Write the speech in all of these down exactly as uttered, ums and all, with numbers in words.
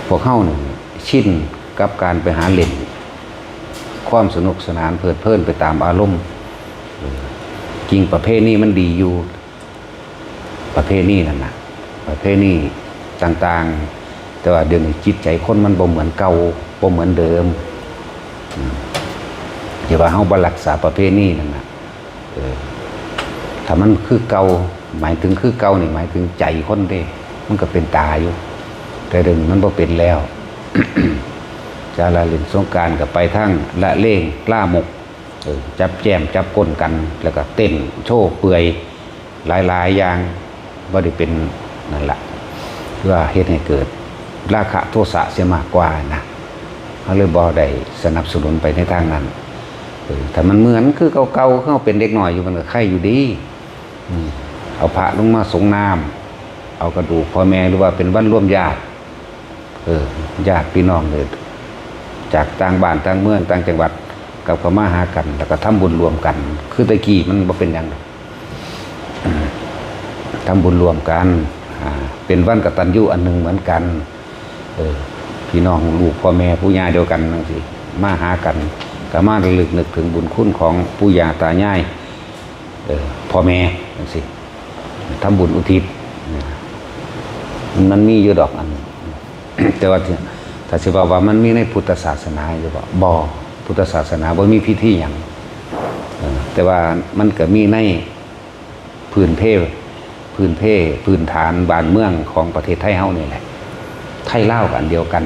พวกเฮานี่ชินกับการไปหาเล่น ความสนุกสนานเพลิดเพลินไปตามอารมณ์ เออ จริงประเพณีมันดีอยู่ ประเพณีนั่นน่ะ ประเพณีต่างๆ แต่ว่าเดี๋ยวนี้จิตใจคนมันบ่เหมือนเก่า บ่เหมือนเดิม อืม ที่ว่าเฮาบ่รักษาประเพณีนั่นน่ะ เออ ถ้ามันคือเก่า หมายถึงคือเก่านี่หมายถึงใจคนเด้ มันก็เป็นตาอยู่ แต่เดี๋ยวนี้มันบ่เป็นแล้ว จะละเล่นสงกรานต์ก็ไปทางละเลงลามก เออ จับแจมจับก้นกัน แล้วก็เต้นโชว์เปื่อย หลายๆ อย่าง บ่ได้เป็นนั่นละ คือว่าเฮ็ดให้เกิดราคะโทสะเสียมากกว่านะ เฮาเลยบ่ได้สนับสนุนไปในทางนั้น เออ ถ้ามันเหมือนคือเก่าๆ คือเฮาเป็นเด็กน้อยอยู่ มันก็ไคอยู่ดี อืม เอาพระลงมาสรงน้ำ เอากระดูกพ่อแม่ หรือว่าเป็นวันรวมญาติ เออ ญาติพี่น้องเลย จากต่างบ้านต่างเมืองต่างจังหวัด กลับเข้ามาหากัน แล้วก็ทำบุญรวมกัน คือแต่กี้มันบ่เป็นหยังดอก อืม ทำบุญรวมกัน อ่า เป็นวันกตัญญูอันหนึ่งเหมือนกัน เออ พี่น้องลูกพ่อแม่ปู่ย่าเดียวกันจังซี้ มาหากัน ก็มาระลึกนึกถึงบุญคุณของปู่ย่าตายาย เออ พ่อแม่จังซี้ ทำบุญอุทิศ มันมีอยู่ดอกอัน แต่ว่าถ้าสิว่า ว่ามันมีในพุทธศาสนาอยู่บ่ บ่ พุทธศาสนาบ่มีพิธีหยัง เออ แต่ว่ามันก็มีในพื้นเพ พื้นเพ พื้นฐานบ้านเมืองของประเทศไทยเฮานี่แหละ ไทยลาวก็อันเดียวกัน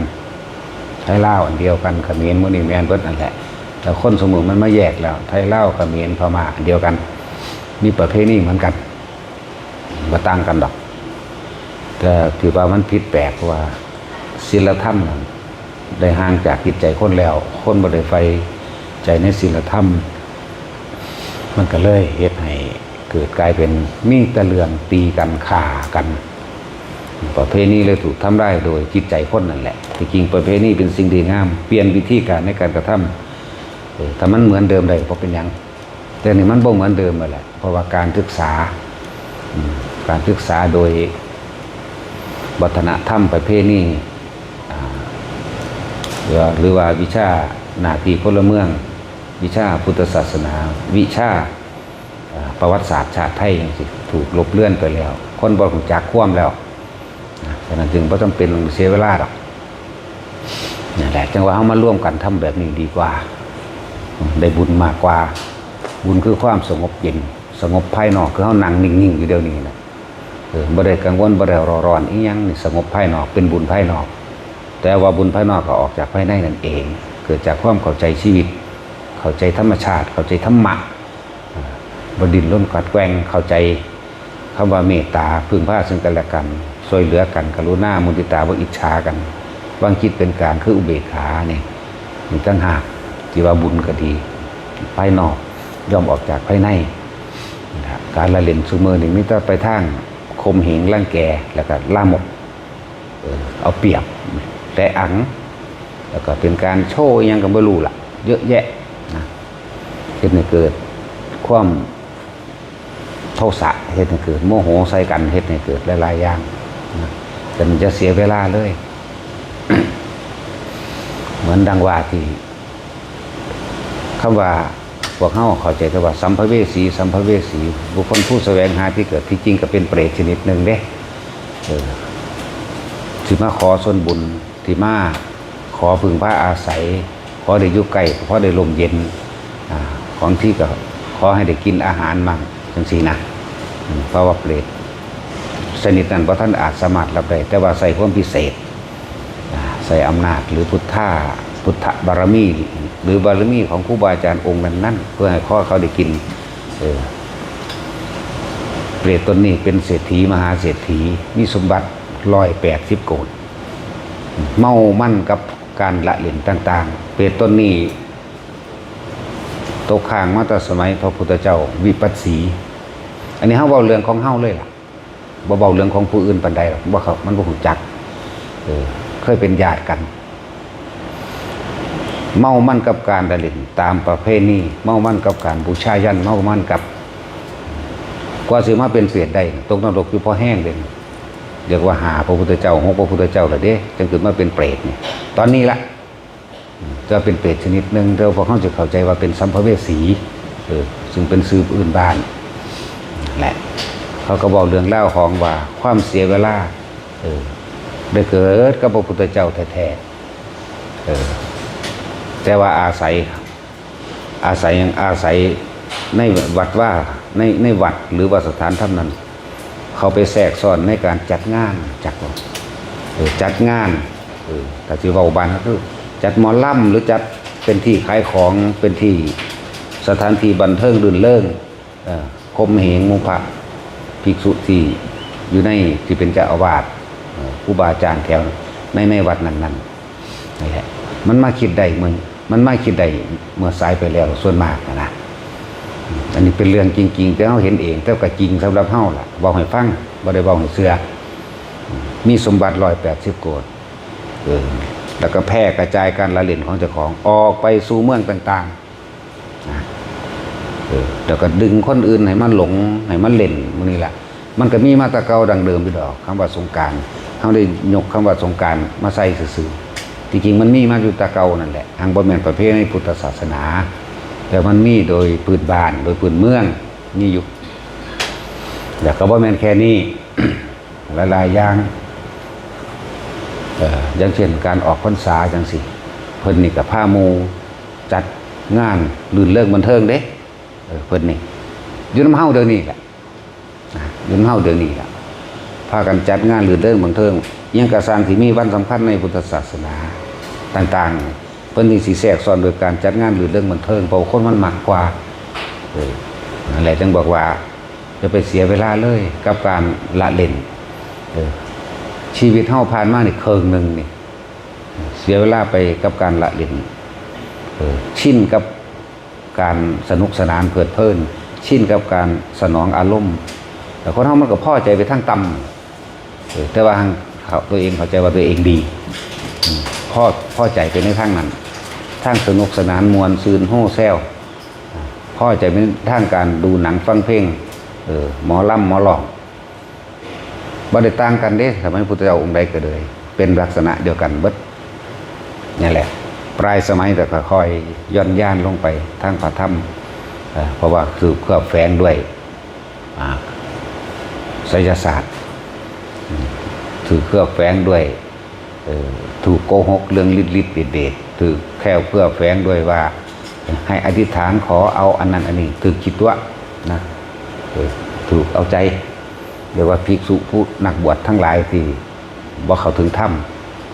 ไทยลาวอันเดียวกัน เขมรหมู่นี่แม่นเบิดนั่นแหละ แต่คนซุมื้อมันมาแยกแล้ว ไทยลาว เขมร พม่าอันเดียวกัน มีประเพณีเหมือนกัน บ่ต่างกันดอก แต่ที่ว่ามันผิดแปลกเพราะว่าศีลธรรมนั้นได้ห่างจากจิตใจคนแล้ว คนบ่ได้ใฝ่ใจในศีลธรรม มันก็เลยเฮ็ดให้เกิดกลายเป็นมีแต่เรื่องตีกันฆ่ากัน ประเพณีเลยถูกทำลายโดยจิตใจคนนั่นแหละ ที่จริงประเพณีเป็นสิ่งดีงาม เปลี่ยนวิธีการในการกระทำ เออ ถ้ามันเหมือนเดิมได้บ่เป็นหยัง แต่นี่มันบ่เหมือนเดิมแล้วแหละ เพราะว่าการศึกษา อืม การศึกษาโดยวัฒนธรรมประเพณี อ่า หรือว่า หรือว่าวิชาหน้าที่พลเมือง วิชาพุทธศาสนา วิชา อ่า ประวัติศาสตร์ชาติไทยจังซี้ ถูกลบเลือนไปแล้ว คนบ่รู้จักความแล้ว นะ ฉะนั้นจึงบ่จำเป็นต้องเสียเวลาดอก นั่นแหละ จังว่าเฮามาร่วมกันทำแบบนี้ดีกว่า ได้บุญมากกว่า บุญคือความสงบเย็น สงบภายนอก คือเฮานั่งนิ่งๆ อยู่เดี๋ยวนี้นะ เออ บ่ได้กังวล บ่ได้เร่าร้อนอิหยัง นี่สงบภายนอก เป็นบุญภายนอก แต่ว่าบุญภายนอกก็ออกจากภายในนั่นเอง เกิดจากความเข้าใจชีวิต เข้าใจธรรมชาติ เข้าใจธรรมะ อ่า บ่ดิ้นรนกัดแกว่ง เข้าใจคำว่าเมตตา พึ่งพาซึ่งกันและกัน ช่วยเหลือกัน กรุณา มุทิตา บ่อิจฉากัน วางจิตเป็นกลาง คืออุเบกขานี่ นี่ต่างหาก ที่ว่าบุญก็ดี ภายนอกย่อมออกจากภายใน นะ การละเล่นซุมื้อนี่มีแต่ไปทางข่มเหงรังแก แล้วก็ลามก เออ เอาเปรียบ แตะอัง แล้วก็เป็นการโชว์อิหยังก็บ่รู้ล่ะ เยอะแยะนะ เฮ็ดให้เกิดความโทสะ เฮ็ดให้เกิดโมโหใส่กัน เฮ็ดให้เกิดหลายๆ อย่างนะ แต่มันจะเสียเวลาเลย เหมือนดังว่าที่ คำว่าพวกเฮาเข้าใจแต่ว่าสัมภเวสี สัมภเวสี บุคคลผู้แสวงหาที่เกิด ที่จริงก็เป็นเปรตชนิดหนึ่งเด้ เออ ที่มาขอส่วนบุญ ที่มาขอพึ่งพาอาศัย ขอได้อยู่ใกล้ ขอได้ร่มเย็น อ่า ของที่ก็ขอให้ได้กินอาหารมั่งจังซี้นะ อืม เพราะว่าเปรตชนิดนั้นบ่ทันอาจสามารถรับได้ แต่ว่าใช้ความพิเศษ อ่า ใช้อำนาจหรือพุทธา พุทธบารมี หรือบารมีของครูบาอาจารย์องค์นั้นๆ เพื่อให้ขอเขาได้กิน เออ เปรตตนนี้เป็นเศรษฐีมหาเศรษฐี มีสมบัติร้อยแปดสิบโกฏ เมามันกับการละเล่นต่างๆ เปรตตนนี้ตกค้างมาแต่สมัยพระพุทธเจ้าวิปัสสี อันนี้เฮาเว้าเรื่องของเฮาเลยล่ะ บ่เว้าเรื่องของผู้อื่นปานใดหรอก บ่เขา มันบ่ฮู้จัก เออ เคยเป็นญาติกัน เมามันกับการละเล่นตามประเพณี เมามันกับการบูชายัญ เมามันกับ กว่าสิมาเป็นเปรตได้ ตกนรกอยู่พอแฮงเด้ เรียกว่าห้าพระพุทธเจ้า หกพระพุทธเจ้าแล้วเด้ จั่งขึ้นมาเป็นเปรตนี่ ตอนนี้ละ อืม จะเป็นเปรตชนิดหนึ่ง แต่ว่าพวกเขาจะเข้าใจว่าเป็นสัมภเวสี เออ ซึ่งเป็นชื่ออื่นบ้าน นั่นแหละ เขาก็บอกเรื่องเล่าของว่าความเสียเวลา เออ ได้เกิดกับพระพุทธเจ้าแท้ๆ เออ แต่ว่าอาศัย อาศัยหยัง อาศัยในวัดว่า ใน ในวัดหรือว่าสถานธรรมนั้น เขาไปแทรกซ้อนในการจัดงาน จัด เออ จัดงาน เออ ถ้าสิเว้าบ้านก็คือ จัดหมอลำ หรือจัดเป็นที่ขายของ เป็นที่สถานที่บันเทิงรื่นเริง เอ่อ ข่มเหงหมู่พระภิกษุที่อยู่ใน ที่เป็นเจ้าอาวาส เอ่อ ครูบาอาจารย์แถวใน ในวัดนั้นๆ นั่นแหละ มันมาคิดได้เมื่อ มันมาคิดได้เมื่อสายไปแล้วส่วนมากนะ อันนี้เป็นเรื่องจริงๆ แต่เฮาเห็นเอง แต่ก็จริงสำหรับเฮาล่ะ เว้าให้ฟัง บ่ได้เว้าให้เชื่อ มีสมบัติร้อยแปดสิบโกด เออ แล้วก็แพร่กระจายการละเล่นของเจ้าของออกไปสู่เมืองต่างๆ นะ เออ แล้วก็ดึงคนอื่นให้มาหลง ให้มาเล่นหมู่นี้ล่ะ มันก็มีมาแต่เก่าดั้งเดิมอยู่ดอก คำว่าสงกรานต์ เฮาได้ยกคำว่าสงกรานต์มาใส่ซื่อๆ ที่จริงมันมีมาอยู่แต่เก่านั่นแหละ หากบ่แม่นประเพณีพุทธศาสนา แต่มันมีโดยพื้นบ้าน โดยพื้นเมือง มีอยู่ แล้วก็บ่แม่นแค่นี้ หลายๆ อย่าง เอ่อ อย่างเช่นการออกพรรษาจั่งซี้ เพิ่นนี่ก็พาหมู่จัดงานรื่นเริงบันเทิงเด้ เออ เพิ่นนี่ อยู่นำเฮาเดี๋ยวนี้แหละ นะ อยู่นำเฮาเดี๋ยวนี้แหละ พากันจัดงานรื่นเริงบันเทิง อิหยังก็ซ่างที่มีวันสำคัญในพุทธศาสนาต่างๆ เพิ่นนี่สิแทรกซ้อนโดยการจัดงานรื่นเริงบันเทิง เพราะคนมันมักกว่า เออ นั่นแหละจึงบอกว่า อย่าไปเสียเวลาเลยกับการละเล่น เออ ชีวิตเฮาผ่านมานี่ครึ่งหนึ่งนี่ เสียเวลาไปกับการละเล่น เออ ชินกับการสนุกสนานเพลิดเพลิน ชินกับการสนองอารมณ์ แต่คนเฮามันก็พอใจไปทางต่ำ เออ แต่ว่าทางเขา ตัวเองเข้าใจว่าตัวเองดี อืม พอ พอใจไปในทางนั้น ทางสนุกสนานม่วนซื่นโฮแซว พอใจไปทางการดูหนังฟังเพลง เออ หมอลำหมอร้อง บ่ได้ต่างกันเด้ สมัยพุทธเจ้าองค์ใดก็เลย เป็นลักษณะเดียวกันเบิด นี่แหละ ปลายสมัยก็ค่อยย่อนยานลงไปทางพระธรรม เอ่อ เพราะว่าถูกเคลือบแฝงด้วย อ่า ไสยศาสตร์ อืม ถูกเคลือบแฝงด้วย เอ่อ ถูกโกหกเรื่องฤทธิ์ฤทธิ์เดชเดช ถูกแค่เคลือบแฝงด้วยว่า ให้อธิษฐานขอเอาอันนั้นอันนี้ ถูกคิดตัวนะ เออ ถูกเอาใจ เรียกว่าภิกษุผู้นักบวชทั้งหลายที่บ่เข้าถึงธรรม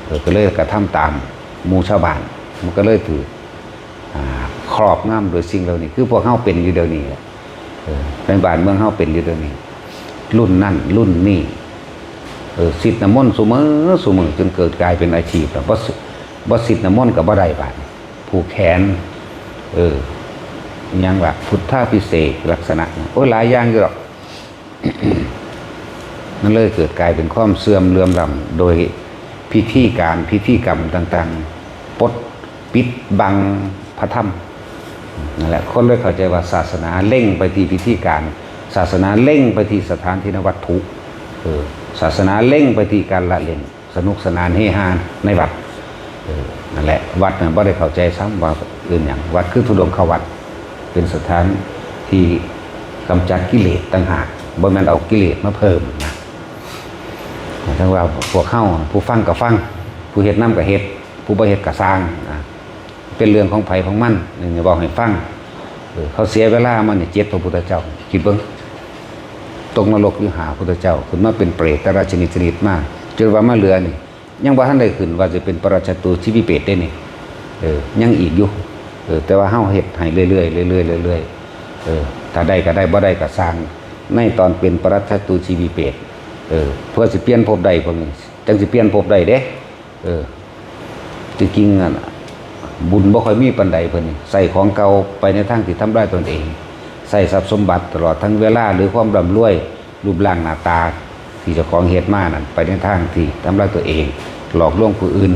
เออ ก็เลยกระทำตามหมู่ชาวบ้าน มันก็เลยถูก อ่า ครอบงำโดยสิ่งเหล่านี้ คือพวกเฮาเป็นอยู่เดี๋ยวนี้แหละ เออ ในบ้านเมืองเฮาเป็นอยู่เดี๋ยวนี้ รุ่นนั่นรุ่นนี้ เออ สิทธิ์น้ำมนต์ซุมื้อซุมื้อจนเกิดกลายเป็นอาชีพแล้ว บ่สิ บ่สิทธิ์น้ำมนต์ก็บ่ได้บาดนี้ ผูกแขน เออ อิหยังล่ะ พุทธาภิเษกลักษณะ โอ้ย หลายอย่างอยู่ดอก มันเลยเกิดกลายเป็นความเสื่อมเหลื่อมล้ำโดยพิธีการพิธีกรรมต่างๆ ปดปิดบังพระธรรม นั่นแหละ คนเลยเข้าใจว่าศาสนาเล็งไปที่พิธีการ ศาสนาเล็งไปที่สถานที่นวัตถุ เออ ศาสนาเล็งไปที่การละเล่น สนุกสนานเฮฮาในวัด เออ นั่นแหละ วัดน่ะบ่ได้เข้าใจซ้ำว่าอื่นหยัง วัดคือธุดงควัตร เป็นสถานที่กำจัดกิเลสต่างหาก บ่แม่นเอากิเลสมาเพิ่มนะ ทั้งว่าพวกเฮา ผู้ฟังก็ฟัง ผู้เฮ็ดนำก็เฮ็ด ผู้บ่เฮ็ดก็ซ่างนะ เป็นเรื่องของไผของมัน นี่เว้าให้ฟัง เออ เขาเสียเวลามานี่ เจ็ดพระพุทธเจ้า คิดเบิ่ง ตกนรกอยู่ห้าพุทธเจ้า ขึ้นมาเป็นเปรตแต่ละชนิดชนิดมา จนว่ามาเหลือนี่ ยังบ่ทันได้ขึ้นว่าสิเป็นปรัจจตูชีวิเปรตได้นี่ เออ ยังอีกอยู่ เออ แต่ว่าเฮาเฮ็ดให้เรื่อยๆ เรื่อยๆ เรื่อยๆ เออ ถ้าได้ก็ได้ บ่ได้ก็ซ่าง ในตอนเป็นปรัจจตูชีวิเปรต เออ เพื่อสิเปลี่ยนภพได้พวกนี้ จั่งสิเปลี่ยนภพได้เด้ เออ ที่จริงนั่นน่ะ บุญบ่ค่อยมีปานใดเพิ่นนี่ ใส่ของเก่าไปในทางที่ทำลายตนเอง ใส่ทรัพย์สมบัติตลอดทั้งเวลาหรือความร่ำรวย รูปร่างหน้าตาที่เจ้าของเฮ็ดมานั่น ไปในทางที่ทำลายตัวเอง หลอกลวงผู้อื่น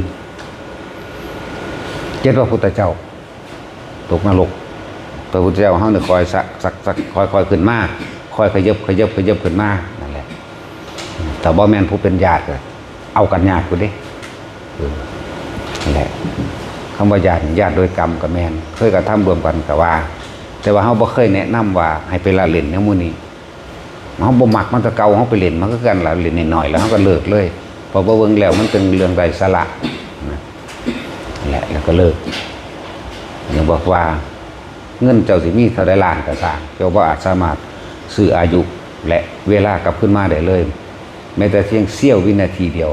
เจ็ดพระพุทธเจ้า ตกนรก พระพุทธเจ้าเฮานี่คอยสัก สัก สัก คอย คอยขึ้นมา คอยขยับ ขยับ ขยับขึ้นมา นั่นแหละ ถ้าบ่แม่นผู้เป็นญาติก็เอากันยากอยู่เด้ เออ นั่นแหละ คำว่าญาตินี่ญาติโดยกรรมก็แม่น เคยกระทำร่วมกันก็ว่า แต่ว่าเฮาบ่เคยแนะนำว่าให้ไปละเล่นแนวหมู่นี้ เฮาบ่มักมันแต่เก่า เฮาไปเล่นมันคือกันล่ะ เล่นน้อยๆ แล้วเฮาก็เลิกเลย เพราะว่าเบิ่งแล้วมันเป็นเรื่องไร้สาระนะ นั่นแหละ แล้วก็เลิก อย่างบอกว่า เงินเจ้าสิมีเท่าใดล้านก็ซ่าง เจ้าบ่อาจสามารถซื้ออายุและเวลากลับคืนมาได้เลย แม้แต่เพียงเสี้ยววินาทีเดียว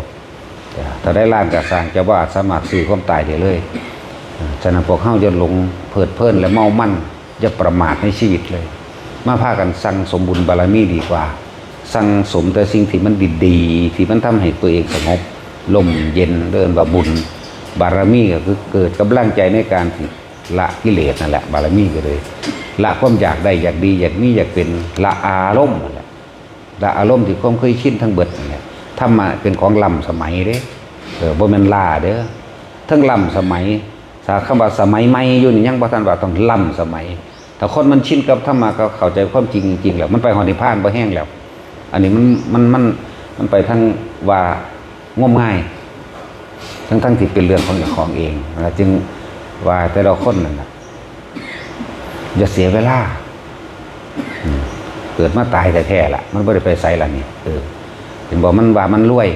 เท่าใดล้านก็ซ่าง เจ้าบ่อาจสามารถซื้อความตายได้เลย ฉะนั้นพวกเฮาอย่าหลงเพลิดเพลินและเมามัน อย่าประมาทในชีวิตเลย มาพากันสั่งสมบุญบารมีดีกว่า สั่งสมแต่สิ่งที่มันดีๆ ที่มันทำให้ตัวเองสงบ ร่มเย็น เอิ้นว่าบุญ บารมีก็คือเกิดกำลังใจในการที่ละกิเลสนั่นแหละ บารมีก็เลย ละความอยากได้อยากดีอยากมีอยากเป็น ละอารมณ์นั่นแหละ ละอารมณ์ที่ความเคยชินทั้งเบิดนั่นแหละ ธรรมะเป็นของล้ำสมัยเด้ เออ บ่แม่นล้าเด้อ ทั้งล้ำสมัย ถ้าคำว่าสมัยใหม่อยู่นี่ยังบ่ทันว่าต้องล้ำสมัย ถ้าคนมันชินกับธรรมะ ก็เข้าใจความจริงจริงๆ แล้ว มันไปฮอดนิพพานบ่แฮงแล้ว อันนี้มัน มัน มัน มันไปทางว่างมงาย ทั้งๆ ที่เป็นเรื่องของเจ้าของเอง แล้วจึงว่าแต่ละคนนั่นน่ะ อย่าเสียเวลา อืม เกิดมาตายแท้ๆ ล่ะ มันบ่ได้ไปไสล่ะนี่ เออ เห็นบ่ มันว่ามันรวย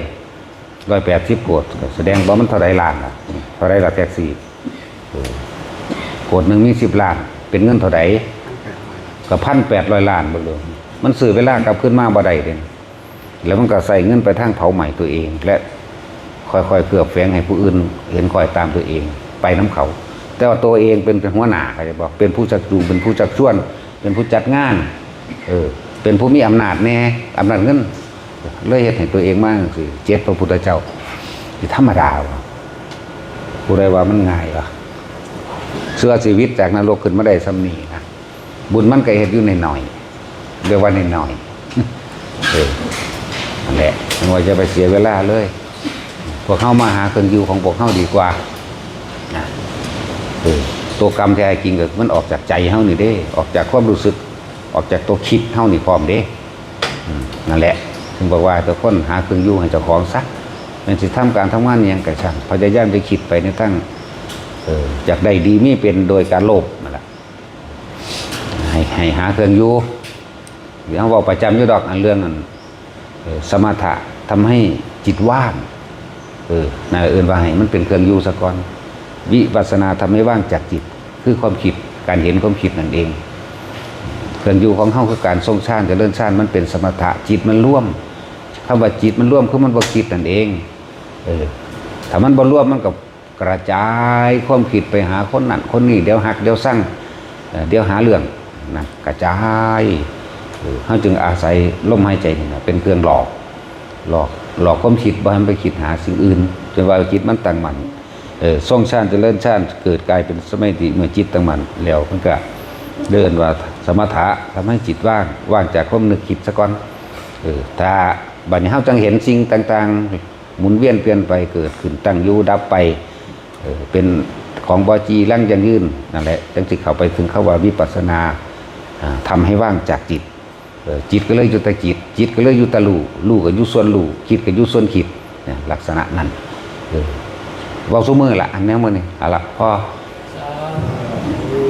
ร้อยแปดสิบโกด ก็แสดงว่ามันเท่าใดล้านล่ะ เท่าใดล่ะแท็กซี่ เออ โกดหนึ่งมีสิบล้าน เป็นเงินเท่าใด ก็พันแปดร้อยล้านบ่เลย มันซื้อเวลากลับคืนมาบ่ได้เด้ แล้วมันก็ใช้เงินไปทางเผาไหม้ตัวเอง และค่อยๆ เคลือบแฝงให้ผู้อื่นเห็นคล้อยตามตัวเอง ไปนำเขา แต่ว่าตัวเองเป็น เป็นหัวหน้า เข้าใจบ่ เป็นผู้ชักจูง เป็นผู้ชักชวน เป็นผู้จัดงาน เออ เป็นผู้มีอำนาจแน่ อำนาจเงิน เลยเฮ็ดให้ตัวเองมาจั่งซี้ เจ็ดพระพุทธเจ้า สิธรรมดาบ่ ผู้ใดว่ามันง่ายบ่ เชื่อชีวิตจากนรกขึ้นมาได้ส่ำนี้นะ บุญมันก็เฮ็ดอยู่น้อยๆ เรียกว่าน้อยๆ เออ นั่นแหละ จั่งว่าอย่าไปเสียเวลาเลย พวกเฮามาหาเครื่องอยู่ของพวกเฮาดีกว่า นะ เออ ตัวกรรมแท้จริงก็มันออกจากใจเฮานี่เด้ ออกจากความรู้สึก ออกจากตัวคิดเฮานี่พร้อมเด้ อืม นั่นแหละ ถึงบอกว่าทุกคนหาเครื่องอยู่ให้เจ้าของซะ แม่นสิทำการทำงานอิหยังก็ช่าง พยายามจะคิดไปในทาง เออ อยากได้ดีมีเป็นโดยการโลภนั่นแหละ ให้ ให้หาเครื่องอยู่ เฮาเว้าประจำอยู่ดอก อันเรื่องอัน เอ่อ สมถะทำให้จิตว่าง เออ นั่นเอิ้นว่าให้มันเป็นเครื่องอยู่ซะก่อน วิปัสสนาทำให้ว่างจากจิต คือความคิด การเห็นความคิดนั่นเอง เครื่องอยู่ของเฮาคือการทรงฌาน เจริญฌาน มันเป็นสมถะ จิตมันรวม คำว่าจิตมันรวมคือมันบ่คิดนั่นเอง เออ ถ้ามันบ่รวมมันก็ กระจายความคิดไปหาคนนั้นคนนี้ เดี๋ยวฮักเดี๋ยวซัง เอ่อ เดี๋ยวหาเรื่องนะ กระจาย เออ เฮาจึงอาศัยลมหายใจนี่นะเป็นเครื่องหลอก หลอก หลอกความคิดบ่ให้มันไปคิดหาสิ่งอื่น จนว่าจิตมันตั้งมั่น เออ ทรงฌานเจริญฌานเกิดกลายเป็นสมาธิเมื่อจิตตั้งมั่นแล้วมันก็เอิ้นว่าสมถะทำให้จิตว่าง ว่างจากความนึกคิดซะก่อน เออ ถ้าบัดนี้เฮาจั่งเห็นสิ่งต่างๆ หมุนเวียนเปลี่ยนไป เกิดขึ้น ตั้งอยู่ ดับไป เออ เป็นของบ่จีรังยั่งยืน นั่นแหละ จั่งสิเข้าไปถึงคำว่าวิปัสสนา อ่า ทำให้ว่างจากจิต เออ จิตก็เลยอยู่แต่จิต จิตก็เลยอยู่แต่รู้ รู้ก็อยู่ส่วนรู้ คิดก็อยู่ส่วนคิด เนี่ย ลักษณะนั้น เออ เว้าซุมื้อละ อันแนวมื้อนี้ เอาละ พอ สาธุ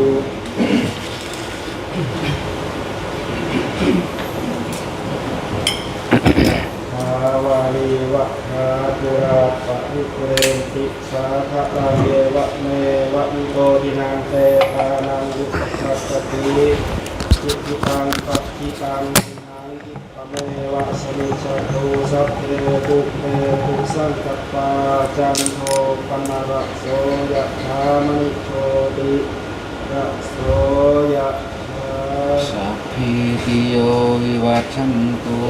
วาลีวะหาปุราปะริปุเรนติสาคะลัง เอวะเมวะอิโตทินังเปตานังอุปกัปปติ อิจิตังปัจจิตัง หังคิปะเมวะสมิจฉาตุสัพเพปุเรนตุสังกัปปา จันโทปนรสโส ยะถามณิโชติรสโส ยะถา สัพพีติโยวิวัชชันตุ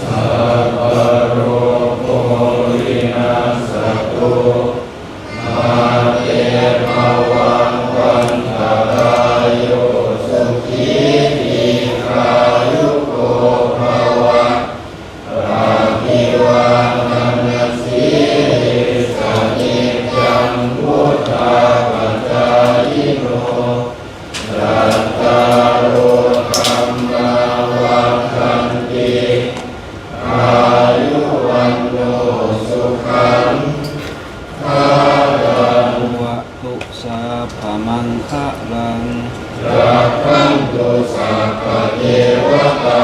สัพพะโรโควินัสสตุ มาเตภวัตวันตรายโย สุขีทีฆายุโกภวะ อภิวาทนสีลิสสะนิจจังวุฒาปจายิโน จัตตาโรธัมมาวัฒนติ อายุ maṅgalaṃ. Rakkhantu sabbadevatā,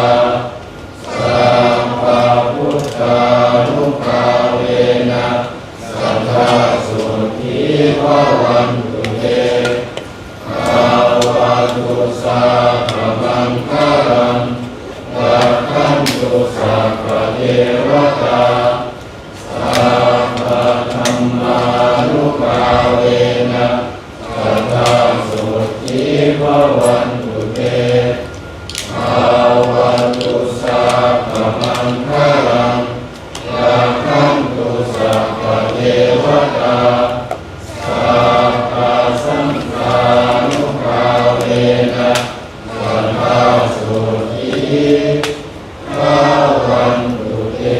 sabbabuddhānubhāvena, sadā sotthī bhavantu te. Bhavatu sabbamaṅgalaṃ, rakkhantu sabbadevatā, sabbadhammānubhāvena, sadā sotthī bhavantu te. Bhavatu sabbamaṅgalaṃ, rakkhantu sabbadevatā, sabbasaṅghānubhāvena, sadā sotthī bhavantu te.